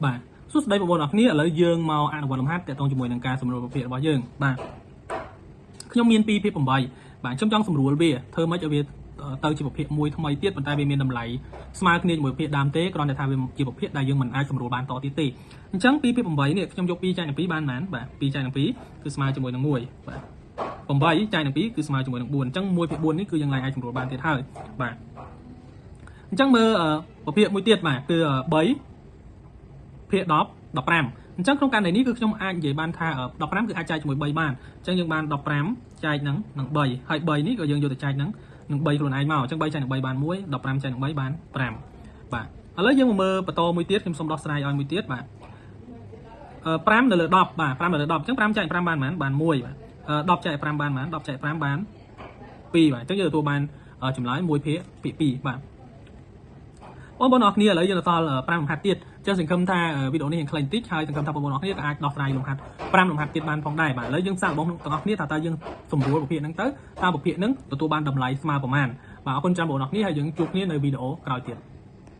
បាទសួស្តីបងប្អូនអរគ្នាឥឡូវយើងមកអនុវត្តលំហាត់ទាក់ទងជាមួយនឹងការសម្រួលប្រភេទរបស់យើងបាទខ្ញុំមាន2ភាគ8បាទខ្ញុំចង់សម្រួលវាធ្វើម៉េចឲ្យវាទៅជាប្រភេទមួយថ្មីទៀតប៉ុន្តែវាមានតម្លៃស្មើគ្នាជាមួយប្រភេទដើមទេគ្រាន់តែថាវាជាប្រភេទដែលយើងមិនអាចសម្រួលបានតទៀតទេអញ្ចឹង2ភាគ8នេះខ្ញុំយក2ចែកនឹង2បានប៉ុន្មានបាទ2ចែកនឹង2គឺស្មើជាមួយនឹង1បាទ8ចែកនឹង2គឺស្មើជាមួយនឹង4អញ្ចឹង1ភាគ4នេះគឺយើងឡើងអាចសម្រួលបានទៀតហើយបាទអញ្ចឹងមើលប្រភេទមួយទៀតបាទគឺ3ភាគ10 15អញ្ចឹងក្នុងករណីនេះគឺខ្ញុំអាចនិយាយបានថា15គឺអាចចែកជាមួយ3បានអញ្ចឹងយើងបាន15ចែកនឹង3ហើយ3នេះក៏យើងយកទៅចែកនឹង3ខ្លួនឯងមកអញ្ចឹង3ចែកនឹង3បាន1 15ចែកនឹង3បាន5បាទឥឡូវយើងមកមើលបន្តមួយទៀតខ្ញុំសូមដោះស្រាយឲ្យមួយទៀតបាទ5នៅលើ10បាទ5នៅលើ10អញ្ចឹង5ចែក5បានប៉ុន្មានបាន1បាទ10ចែក5បានប៉ុន្មាន10ចែក5បាន2បាទអញ្ចឹងយើងទទួលបានចម្លើយ1ភាគ2បាទបងប្អូនអរគ្នាឥឡូវយើងទៅដល់5លំហាត់ទៀតចឹងសង្ឃឹមថាវីដេអូនេះនឹងខ្លីបន្តិចហើយសង្ឃឹមថាបងប្អូនអរគ្នាក៏អាចដោះស្រាយលំហាត់5លំហាត់ទៀតបានផងដែរបាទឥឡូវយើងសាកល្បងទាំងអស់គ្នាថាតើយើងសម្រួលប្រភេទហ្នឹងទៅតើប្រភេទហ្នឹងទទួលបានតម្លៃស្មើប្រមាណបាទអរគុណច្រើនបងប្អូនអរគ្នាហើយយើងជួបគ្នានៅវីដេអូក្រោយទៀត។